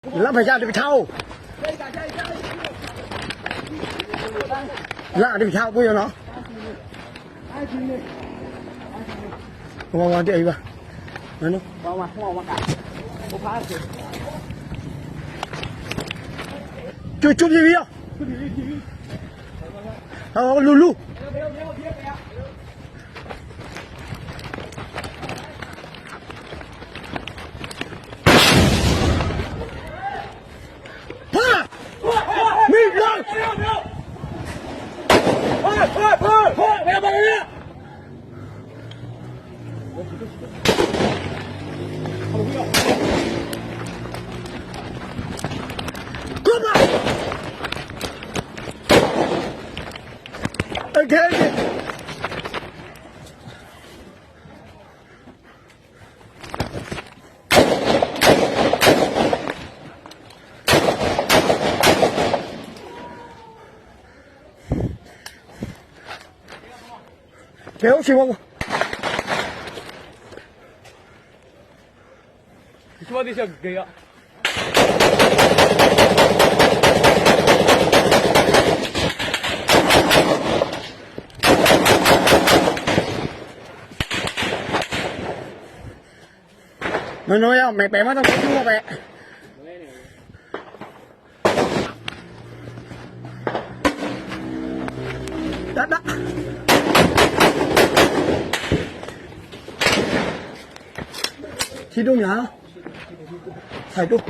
လၢဖဲယတကထါအိၣ်, လၢအတကထါအိၣ်ပှဲၤနီၤ, ဝါဝါတအဲၣ်ဘၣ်, ကၠိကၠိဖံဖံအီၤ, လူၤလူၤ ဖး, မ့ၢ်ဘျီ, ကဘၣ်, အကဲကဲ ကဲအိၣ်ဆံးဝဲ, ဆံးဝဲဒ်ဆၢက့ၤယီၤ, မ့ၢ်နဝဲယၤ မ့ၢ်ပဲာ်မးတၢ်ဖိဆူၣ်ဝဲပဲာ်, တၢ်တၢ်, ထံဒိၣ်မး, ဆဲးဒိၣ်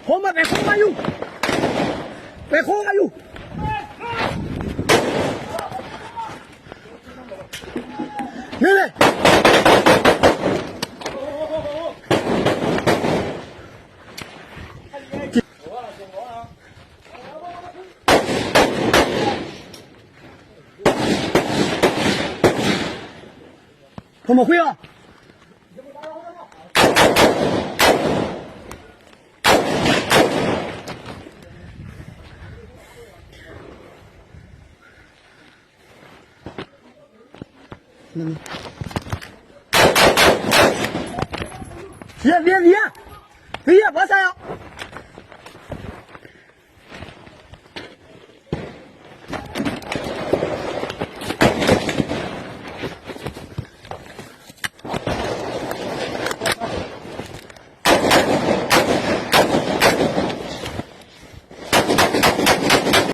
ဖိမး ပဲာ်ခိၣ်မးယုၢ်, ပဲာ်ခိၣ်မးယုၢ်, မ့ၢ်လဲၣ်, ဖိမးခွံအီၤ ယဲၢ်ယဲၢ်ယဲၢ်, ယဲၢ်ဘၣ်ဆၣ်ယီၤ,